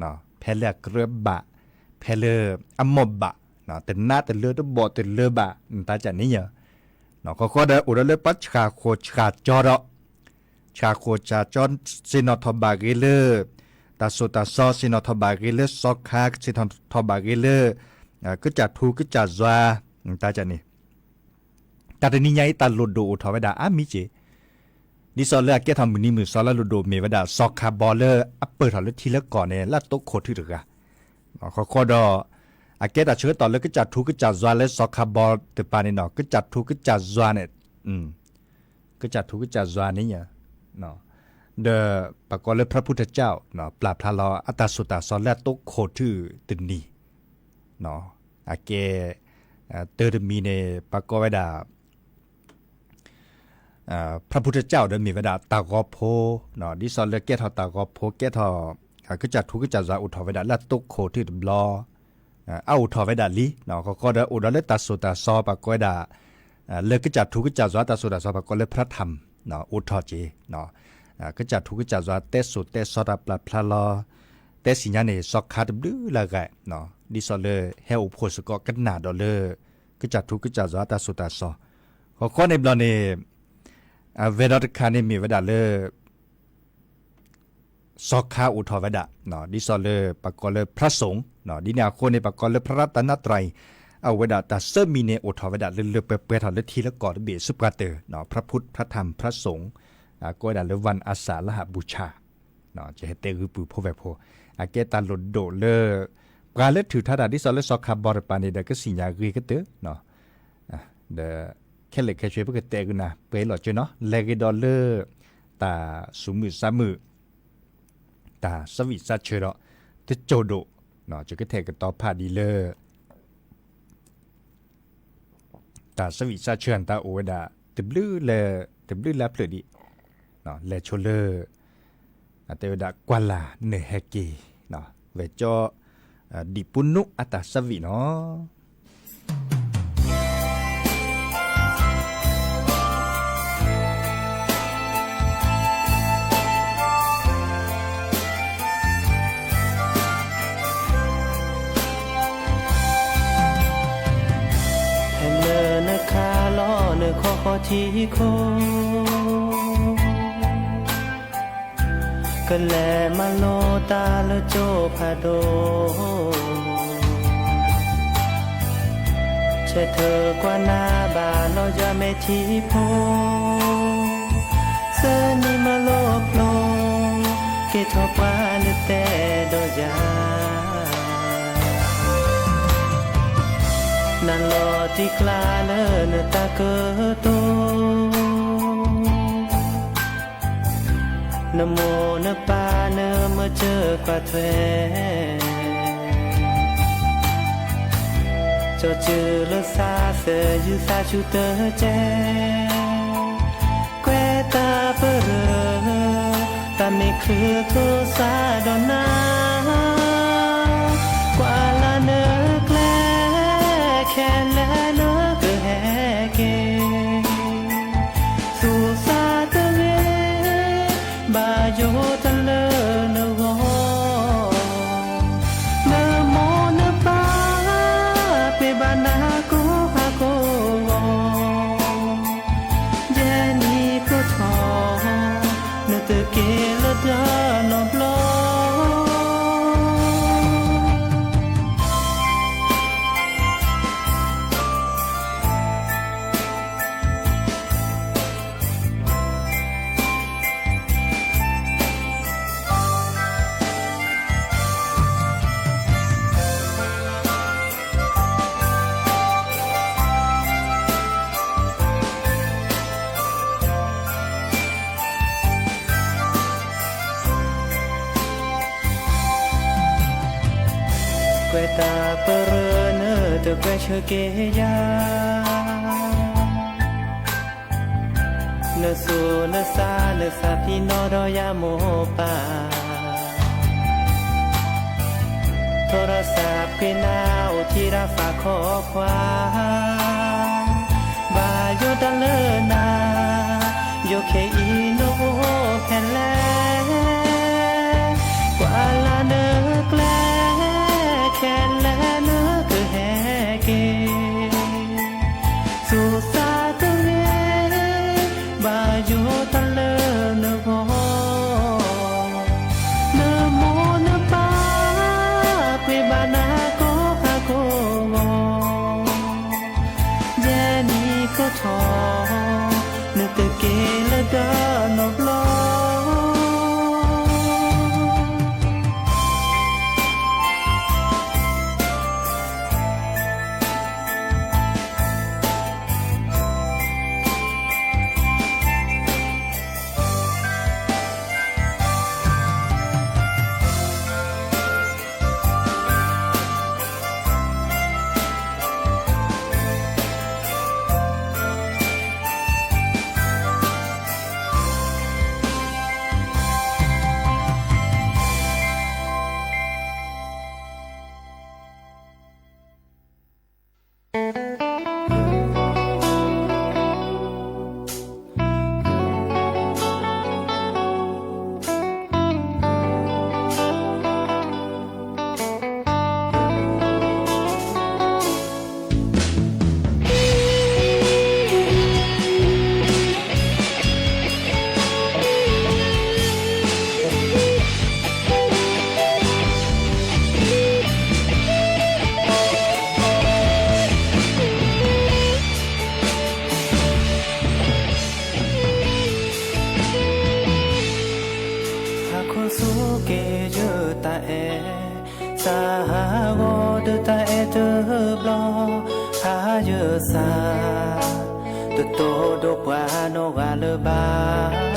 ၤ, ဖဲလၢအကြၢးဘၣ်, ဖဲလၢအမိၢ်ဘၣ်, တနါတလၢတဘီၣ်တလၢဘၣ် နတၢ်ကန့ၣ်ယၤ, ဃီဃီဒီးအိၣ်ဒီးလၢပှၤဆှၣ်ဃိၣ်ဆှၣ်ကၠီဒီး ဆှၣ်ဃိၣ်ဆှၣ်ကၠီ ဆ့ၣ်နီၤထီၣ်ဘၣ်ဂ့ၤလၢ တၢ်စိၢ်တၢ်စီ ဆ့ၣ်နီၤထီၣ်ဘၣ်ဂ့ၤလၢစီၤခါ ဆ့ၣ်နီၤထီၣ်ဘၣ်ဂ့ၤလၢ ကစၢ်ထူကစၢ်ယွၤ တၢ်ကန့ၣ် တၢ်တနံၤညါအံၤ တၢ်လိၣ်ဒိၣ်အိၣ်ထီၣ်ဝဲဒၣ်အါမံၤက့ၤ, ဒ်သိးလၢအကဲထီၣ်မုၢ်နံၤမုၢ်သီလၢလိၣ်ဒိၣ်မ့ၢ်ဝဲဒၣ် စီၤခါဘီလၢအပၢၢ်ထီၣ်လၢထံလၢကီၢ်န့ၣ် လၢအတိခိၣ်ထုတဂၤ, ဃီဃီဒီး အကဲတၢ်ဆၢကတီၢ်လၢကစၢ်ထူကစၢ်ယွၤလၢစီၤခးဘီတပၤန့ၣ်နီၤ, ကစၢ်ထူကစၢ်ယွၤန့ၣ် ကစၢ်ထူကစၢ်ယွၤန့ၣ် ဒီးပှၤကိးလၢ พระพุทธเจ้า ပျၢ်ဖျါလီၤအတၢ်ဆိၣ်တၢ်စီၤလၢအသိခိၣ်ထူၣ်တနံၤ, အကဲ တၢ်တမံၤန့ၣ် ပှၤကိးဝဲဒၣ် พระพุทธเจ้า ဒီးမ့ၢ်ဝဲဒၣ်တၢ်ဂီၤဖိ, ဒ်သိးလၢကဲထီၣ်တၢ်ဂီၤဖိ ကဲထီၣ် ကစၢ်ထူကစၢ်ယွၤအိၣ်ထီၣ်ဝဲဒၣ်လၢအသိခိၣ်ထူၣ်တဘျီ, အအိၣ်ထီၣ်ဝဲဒၣ်လံ, ဃီဃီဒီးအိၣ်ဒီးလၢတၢ်ဆိၣ်တၢ်စီၤ ပှၤကိးဝဲဒၣ် လၢကစၢ်ထူကစၢ်ယွၤတၢ်ဆိၣ်တၢ်စီၤ ပှၤကိးလၢ พระธรรม အိၣ်ထီၣ်က့ၤ, ကစၢ်ထူကစၢ်ယွၤတဲစိၣ်တဲစီတၢ်ပျၢ်ဖျါလီၤ, တဲစံၣ်ညါန့ၣ် စီၤခးတဘျုးလၢအဂၤ, ဒ်သိးလၢဟဲအိၣ်ဖှိၣ်စ့ၢ်ကီးကနၣ်ဒီးလၢ ကစၢ်ထူကစၢ်ယွၤတၢ်ဆိၣ်တၢ်စီၤ, ဃီဃီန့ၣ်ဘျီန့ၣ် အဝဲဒီးတခါန့ၣ်မ့ၢ်ဝဲဒၣ်လၢ စီၤခးအိၣ်ထီၣ်ဝဲဒၣ်, ဒ်သိးလၢပှၤကိးလၢ พระสงฆ์, ဒ်န့ၣ်အဃိန့ၣ် ပှၤကိးလၢ พระรัตนตรัย အဝဲဒၣ်တၢ်ဆၢမံၤန့ၣ်အိၣ်ထီၣ်ဝဲဒၣ်လၢလၢပှဲၤပှဲၤထီၣ်လၢထံလၢကီၢ်တဘ့ၣ်ဆူပှၤတၢၢ်, พระพุทธ พระธรรม พระสงฆ์, ကိးဝဲဒၣ်လၢ วันอาสาฬหบูชา ယဟဲတဲဂုၢ်ပုၢ်ဖိဝဲၢ်ဖိ, အကဲတၢ်လိၣ်ဒိၣ်လၢ ပှၤလၢထုးထါတၢ်ဒ်သိးလၢစီၤခးဘီတပၤန့ၣ်ဒီးကစံၣ်ညါဂ့ၤကတၢၢ်, ဒီးခဲလၢာ်ခဲဆ့ပကတဲဂုာ်နၤပှဲၤလီၤကၢနီၤ, လဲၤဂ့ၤဒီးလၢ တၢ်ဆူးမုၢ်ဆါမုၢ် တၢ်ဆၢဝံၣ်ဆၢဆၢဒီး တစိၢ်ဒိၣ်, ယကထဲးကတီၤဖးဒ်လၢ တၢ်ဆၢဝံၣ်ဆၢဆၢတၢ်အိၣ်ဝဲဒၣ် တဘျုးလၢ တဘျုးလၢဖျၢၣ်ဒံး, လဲၤဆိလၢ အတဲဝဲဒၣ်ကွၢ်လၢ်နဟဲက့ၤ, ဝဲၢ်ကၠီ ဒံၣ်ပူနူအတၢ်ဆၢဝံၣ်နီၤ. ဖဲလၢနခးလီၤနခီဃီထံခိၣ် ကလဲၤမၤလိတၢ်လၢကၠိဖးဒိၣ်, ဆၢထၢၣ်ကွၢ်နၤဘၣ်လီၤယွၤမဲာ်ထံဖိ, သၢနံၣ်မၤလိဖျိ, ကဲထီၣ်ပှၤလၢတဲဒီးယၤ နၤလီၤတံၢ်ကျါလၢနတၢ်ကတိၤ, နမိၢ်နပၢ်နမၤစၢၤကွၢ်ထွဲ, ကၠီၤစၢၤလၢသးသယုၢ်သးဆူၣ်တကဲ, ကွဲးတၢ်ပရၢ တၢ်မ့ၢ်ချုးထီၣ်စးဒီးနၤ, ကွၢ်လၢနကျဲ ခဲလၢာ်နကဟဲက့ၤ, သူၣ်သးတဂ့ၤ ဘၣ်ယိၣ်တၢ်လၢနဂီၢ်, နမိၢ်နပၢ် ပှ့ၤဘၣ်နၤကိးဟါကိးဂီၤ, ယဲနံၣ်ကိးထီၣ် နတက့ၤလၢတၢ်နီတဘျီ. ကွဲးတၢ်ပရၢနတကွဲးဆၢက့ၤယၤ, နသူၣ်နသးနသးဖံးနီၣ်ဒီးယၤမိၢ်ပၢ်, ထီၣ်ဒီးသးပှ့ၤနၤအိၣ်ထံရၣ်သးခီခွါ, ဘၣ်ယိၣ်တၢ်လၢနၤ, ယိၣ်ခဲအံၤနအိၣ်ဖဲလဲၣ်, ကွၢ်လၢနကျဲ ခဲလၢာ်နကဟဲက့ၤ, သူၣ်သးတဂ့ၤ ဘၣ်ယိၣ်တၢ်လၢနဂီၢ်, နမိၢ်နပၢ် ပှ့ၤဘၣ်နၤကိးဟါကိးဂီၤ, ယဲနံၣ်ကိးထီၣ် နတက့ၤလၢတၢ်နီတဘျီ. သး, တတိၢ်ဒိၣ်ပှၤနီၢ်ဂၤလၢၤဘၣ်.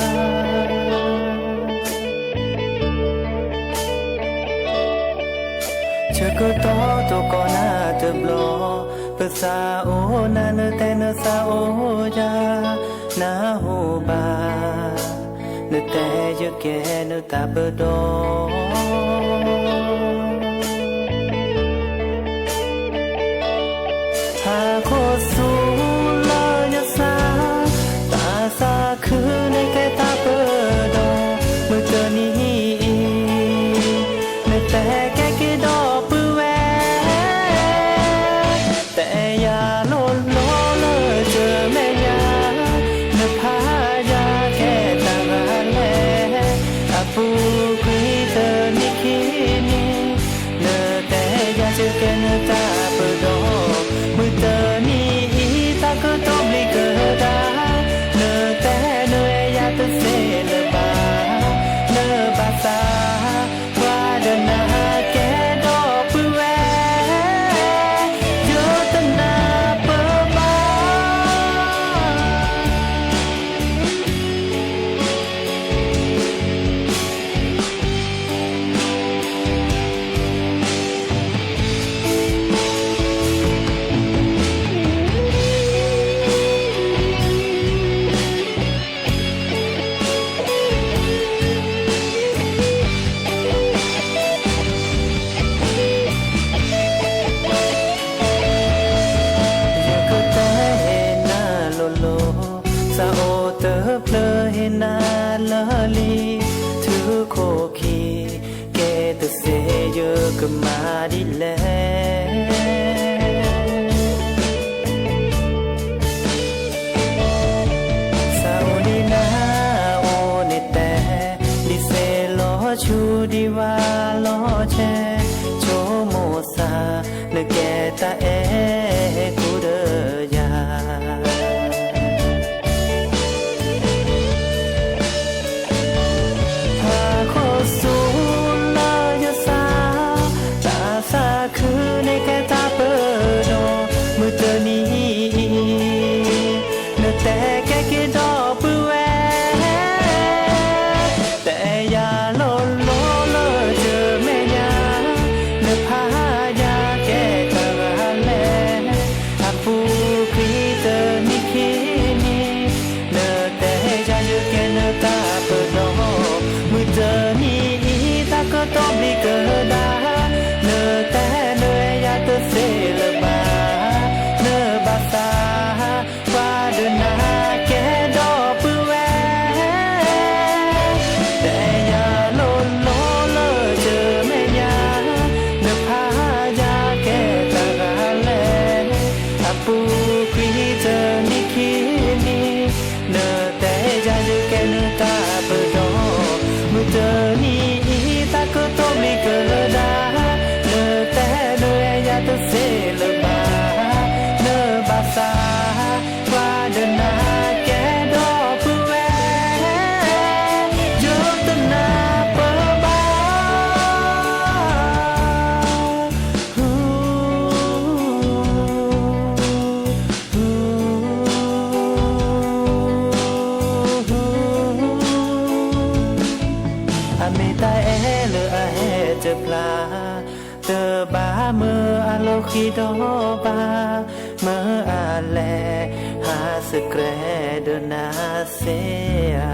ဆၢကတီၢ်တိၢ်ကီၢ်နၤတဘျီ, ပသးအိၣ်နၤ နတဲနသးအိၣ်ယၤ, နၢ်ဟူဘၣ်, နတဲယကဲနတၢ်ပဒီ ဟးဃိဆူလၢယသး, တၢ်သးခုန့ၣ်ကဲတၢ်ပဒီ, မုၢ်တနံၤအံၤ, နတဲကဲက့ၤဒီပုၢ်ဝဲၢ်, တဲယၤလိၤလိၤလၢတမဲာ်ညါ, နဖးယၤကဲတၢ်ဂၤလဲၣ်, အပူၤကွံာ်တနံၣ်ခံနံၣ် နတဲယၤယကဲနတၢ်ပဒီ, မုၢ်တနံၤအံၤတၢ်ကတိၤဘျံးကဒါ, နတဲနအဲၣ်ယၤတသ့လၢၤဘၣ်, နဘၣ်သး, ပှၤဒီးနၤကဲဒီပုၢ်ဝဲၢ်, ယတနၢ်ပၢၢ်ဘၣ်. ယကတဲနၤလိၤလိၤ, သးအိၣ်တဖျၢၣ်ဟ့ၣ်နၤလီၢ်လီၢ်, ထုးခိၣ်ခံ, ကဲတသ့ယကမၤဒ်လဲၣ်. သးအိၣ်ဒ်နၤအိၣ်န့ၣ်တဲ, ဒ်သ့ၣ်လီၤဆူဒံးဝါလီၤဆဲး, ဆိကမိၣ်သး, နကဲတၢ်အဲၣ်ကူဒီးယၤ ဟးဃိဆူလၢယသး, တၢ်သးခုန့ၣ်ကဲတၢ်ပဒီ, မုၢ်တနံၤအံၤ, နတဲကဲက့ၤဒီပုၢ်ဝဲၢ်, တဲယၤလိၤလိၤလၢတမဲာ်ညါ, နဖးယၤကဲတၢ်ဂၤလဲၣ်, အပူၤကွံာ်တနံၣ်ခံနံၣ်, နတဲယၤယကဲနတၢ်ပဒီ, မုၢ်တနံၤအံၤတၢ်ကတိၤဘျံးကဒါ, နတဲနအဲၣ်ယၤတသ့လၢၤဘၣ်, နဘၣ်သး, ပှၤဒီးနၤကဲဒီပုၢ်ဝဲၢ်, တဲယၤလိၤလိၤလၢတမဲာ်ညါ, နဖးယၤကဲတၢ်ဂၤလဲၣ်, အပူၤကွံာ်တနံၣ်ခံနံၣ်, နတဲယၤယကဲနတၢ်ပဒီ, မုၢ်တနံၤအံၤတၢ်ကတိၤဘျံးကဒါ, နတဲနအဲၣ်ယၤတသ့လၢၤဘၣ်, နဘၣ်သး, ပှၤဒီးနၤကဲဒီပုၢ်ဝဲၢ်, ယတနၢ်ပၢၢ်ဘၣ်. အမ့ၢ်တၢ်အဲၣ်လၢအဟဲတဖျါ, တဘၣ်မၢအလီၢ်ဃံဒီးဘၣ်, မၢအလဲၤဟးသကြဲးဒီးနၤသ့ဧါ.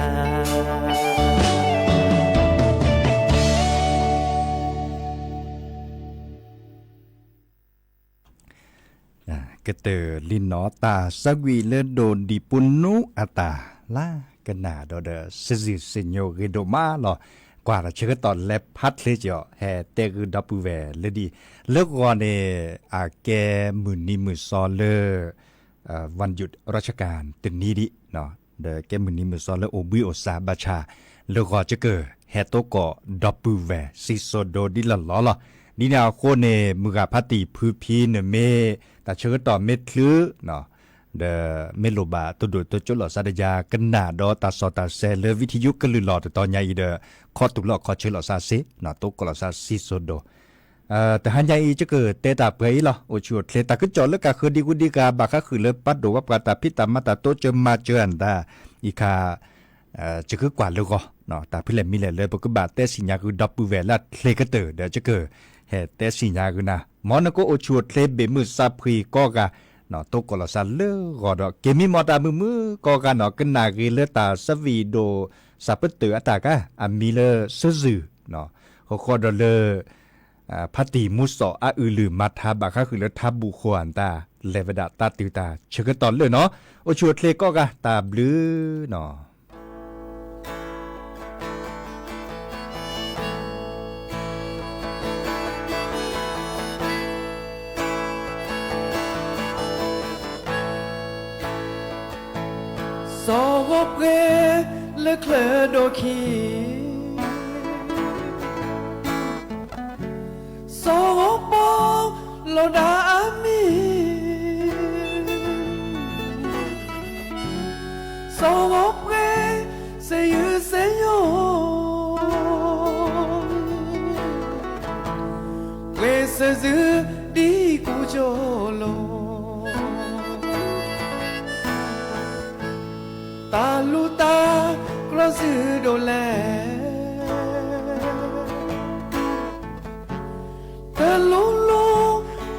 ကတၢၢ်လံနီၤ တၢ်သးကွံာ်လၢဒိၣ်ဒံးပူၤနူအတၢ်လၢ ကနၣ်ဒီးဒီး စံးစံးညီညီဂ့ၤဒိၣ်မးလီၤ. ကွၢ်ဒီးဆၢကတီၢ်လဲၤဖးချ့ကီး ဟဲတဲဂုာ်ဒီပုၢ်ဝဲၢ်လၢဒ် လၢဂီၤန့ၣ် အကဲမုၢ်နံၤမုၢ်သီလၢ วันหยุดราชการ တနံၤဒံး ဒီးကဲမုၢ်နံၤမုၢ်သီလၢအိၣ်ဘှံးအိၣ်သါဘၣ်ဆၣ် လၢဂီၤကကၢၢ် ဟဲတိကိးဒီပုၢ်ဝဲၢ်စံၣ်စိၤဒိဒ်လီၢ်လီၢ်လီၤ. ဒ်န့ၣ်အဃိန့ၣ် မုၢ်ဂၤဖါတံၢ်ဖုဖံနမ့ၢ် တၢ်ဆၢကတီၢ်မ့ၢ်ချုး ဒီးမ့ၢ်လိၣ်ဘၣ်တဒိၣ်တကၠိၣ်လိာ်သးဒီးယၤ ကနၣ်ဒီးတၢ်စီၣ်တၢ်ဆဲးလၢ ဝံထယုကလုၢ်လီၤတတီၤညါအံၤဒီး ခီတူာ်လိာ်ခီဆၢလိာ်သးစ့ၢ် တိကိးလိာ်သးစံၣ်စိၤဒိ တဟါညါအံၤ ယကတဲတၢ်ပှဲၤအံၤလီၤ. အိၣ်ဆူၣ်အိၣ်ချ့ တၢ်ကစီၣ်လၢကးဃၢၤဒံးဝံၤဒံးဂၤ ဘၣ်ဃးဃုာ်လၢပှၤဒိၣ်ဝဲပှၤတၢ်ဖံးတၢ်မၤတၢ်တိစၢၤမၤစၢၤအတၢ် အံၤခါ ယကကွၢ်လၢဂီၤ တၢ်ဖဲလဲၣ်မံၤလဲၣ်လၢပကဘၣ်တဲသ့ၣ်ညါဃုာ်ဒီပုၢ်ဝဲၢ်လၢအချ့ကတၢၢ်ဒီး ယကဟဲတဲသ့ၣ်ညါဃုာ်နၤ မ်နကအိၣ်ဆူၣ်အိၣ်ချ့ဘ့ၣ်မုၢ်သးဖှံကိးဂၤ တိကိးလီၤသးလၢဂီၤဒီး က့ၤမံမီၢ်တၢ်မုာ်မုာ်ကိးဂၤနီၤ ကနၣ်ဂ့ၤလၢတၢ်သဘံၣ်ဒိၣ် သးပတုာ်အတၢ်ကါ အမံၤလၢ စၢၢ်စုၣ် ဃီဃီဒီးလၢ ဖါတံၢ်မူစီၣ်အအုၣ်လုၢ်မၤထါ ဘၣ်ဃးဃုာ်လၢထါဘူၣ်ဃိၣ်အတၢ် လဲၤဝဲဒၣ်တၢ်တုၤတၢ်ဆၢကတီၢ်လၢနီၤ အိၣ်ဆူၣ်အိၣ်ချ့ကိးဂၤ တၢ်ဘျုးနီၤ စီၤဂီၤပှဲၤလၢချၢဒိၣ်ခံ စီၤဂီၤပီၤလီၤဒၣ်အမံၤ စီၤဂီၤပှဲၤ စဲယုၢ်စဲယိၤ ပှဲၤစၢၢ်စုဒံကူကၠိလီၤ တၢ်လူၤတၢ်ကျီၢ်စုဒိၣ်လဲၣ် တလူလူ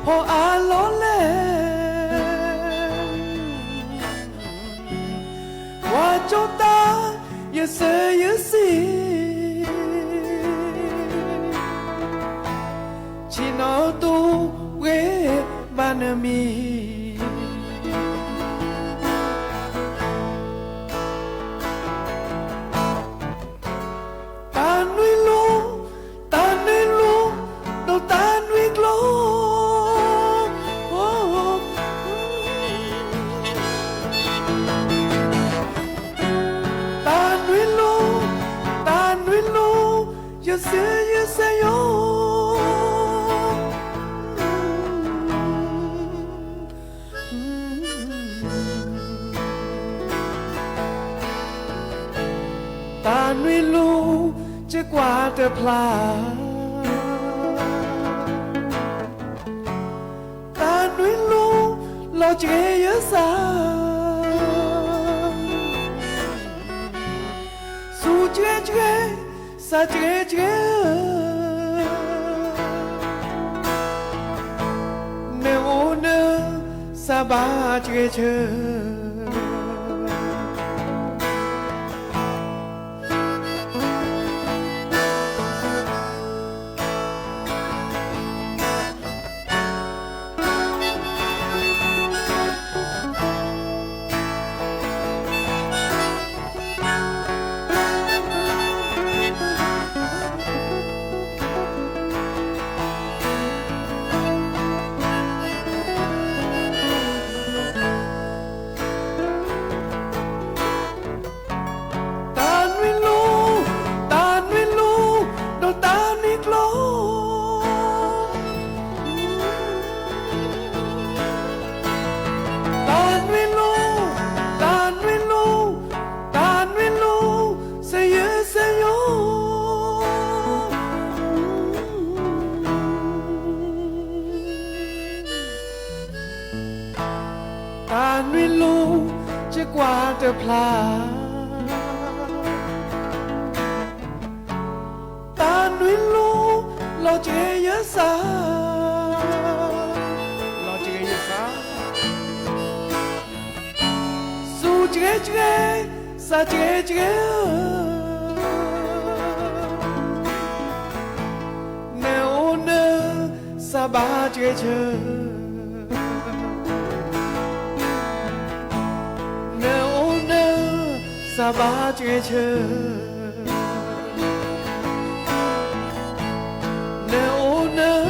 ဖီအါလီၤလဲၣ် ပှၤကၠီတၢ် ယစၢၤယစံၤ ဆ့ၣ်နီၤတူၢ်ပှဲၤဘၣ်နမံၤ တၢ်နွံလူၤ တၢ်နွံလူၤ ဒီးတၢ်နွံကျိၤ တၢ်နွံလူၤ တၢ်နွံလူၤ ယစၢၤယစဲယိၤ တၢ်နွံလူၤ ယကွၢ်တဖျါ တၢ်နွံလူၤ လီၤကဂ့ၤယစၢ် စူၢ်ကဂ့ၤကဂ့ၤ စၢ်ကဂ့ၤကဂ့ၤ နအိၣ်နၢ စၢ်ဘၣ်ကဂ့ၤဆၢ တၢ်နွံလူၤ တၢ်နွံလူၤ ဒီးတၢ်နွံကျိၤ တၢ်နွံလူၤ တၢ်နွံလူၤ တၢ်နွံလူၤ စဲယုၢ်စဲယိၤ တၢ်နွံလူၤ ယကွၢ်တဖျါ တၢ်နွံလူၤ လီၤကဂ့ၤယစၢ် လီၤကဂ့ၤယစၢ် စူၢ်ကဂ့ၤကဂ့ၤ စၢ်ကဂ့ၤကဂ့ၤ နအိၣ်နၢ စၢ်ဘၣ်ကဂ့ၤဆၢ နအိၣ်နၢ စၢ်ဘၣ်ကဂ့ၤဆၢ နအိၣ်နၢ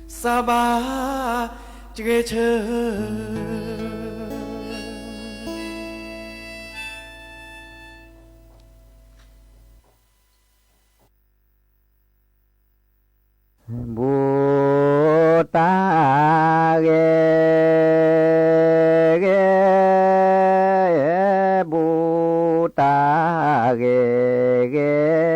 စၢ်ဘၣ်ကဂ့ၤဆၢ ဘူၣ်တၢ်ဂ့ၤဂ့ၤ, ဘူၣ်တၢ်ဂ့ၤဂ့ၤ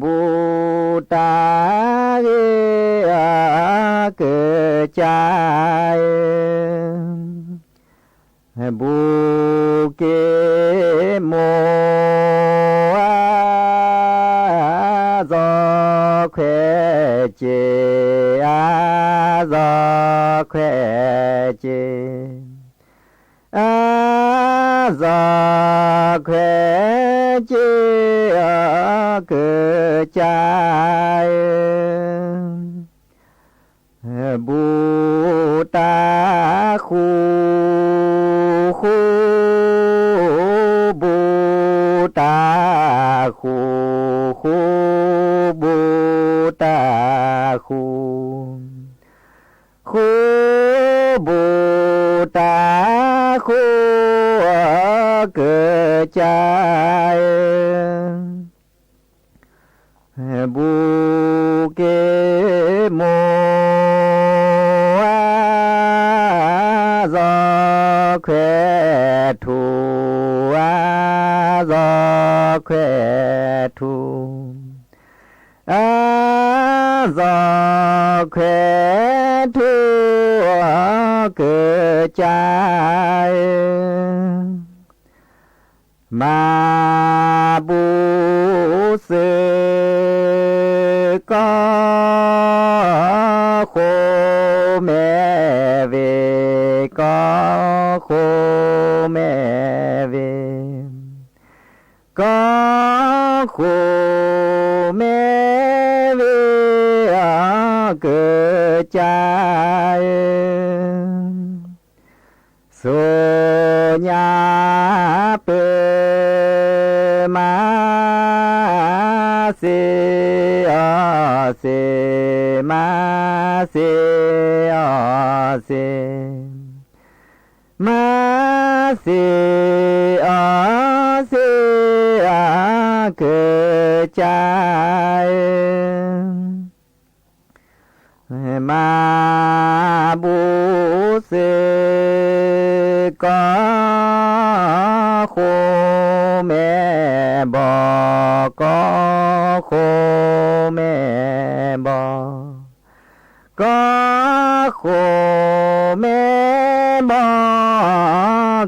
ဘူၣ်တၢ်ဂ့ၤအကစၢ်ဧၢ, ဘူၣ်က့ၤမိၢ်ဧၢ, စီၤခွဲးက့ၤဧၢ, စီၤခွဲးက့ၤ အၢ စီၤခွဲးက့ၤ အကစၢ်ဧၢ, ဘူၣ်တၢ်ဃူ ဃူ ဘူၣ်တၢ်ဃူ ဃူ ဘူၣ်တၢ်ဃူ ဃူ ဘူၣ်တၢ်ဃူ အကစၢ်ဧၢ, ဘူၣ်က့ၤမိၢ်ဧၢ, စီၤခွဲးထူဧၢ, စီၤခွဲးထူ အၢ စီၤခွဲးထူ အကစၢ်ဧၢ, မၤဘူၣ်စၢၤ ကီၢ်ဃိမဲာ်ဝ့ၤ, ကီၢ်ဃိမဲာ်ဝ့ၤ ကီၢ်ဃိမဲာ်ဝ့ၤ အကစၢ်ဧၢ, စိညါပၢၢ်မၤစ့အီၤစ့, မၤစ့အီၤစ့ မၤစ့ အီၤစ့ အကစၢ်ဧၢ, မၤဘူၣ်စၢၤ ကီၢ်ဃိမဲာ်ဘီ, ကီၢ်ဃိမဲာ်ဘီ ကီၢ်ဃိမဲာ်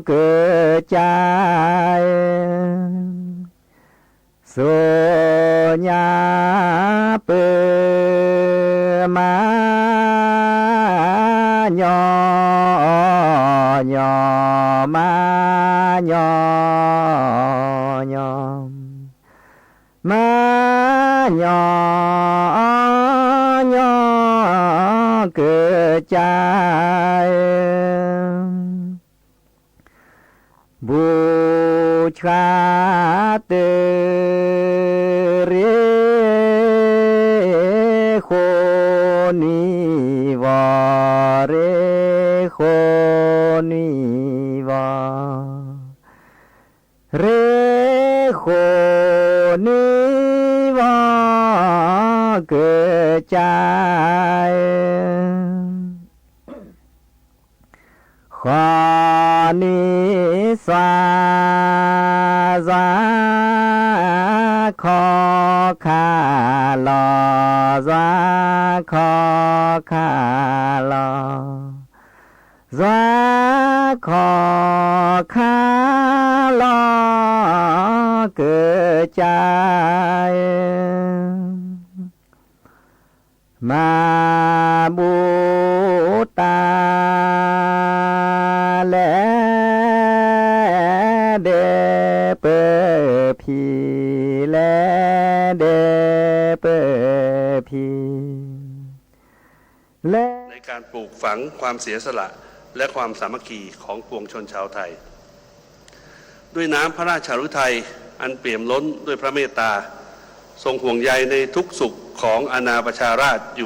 ဘီ ကစၢ်ဧၢ, စိညါပၢၢ်မၤ ညီညီ မၤညီညီ မၤညီညီ ကစၢ်ဧၢ, ဘူၣ်ဆှါတရ့ ဃိနွံဝီ, ရ့ဃိနွံဝီ ရ့ဃိနွံဝီ ကစၢ်ဧၢ, ဃိနွံစွါ စွါခီခါလီၤ, စွါခီခါလီၤ စွါခီခါလီၤ ကစၢ်ဧၢ, မၤဘူၣ်တၢ် လဲၤဒဲးပၢၢ်ဖံး, လဲၤဒဲးပၢၢ်ဖံး ในการปลูกฝังความเสียสละและความสามัคคีของปวงชนชาวไทย ด้วยน้ำพระราชฤทัยอันเปี่ยมล้นด้วยพระเมตตา ทรงห่วงใยในทุกสุขของอาณาประชาราษฎร์อยู่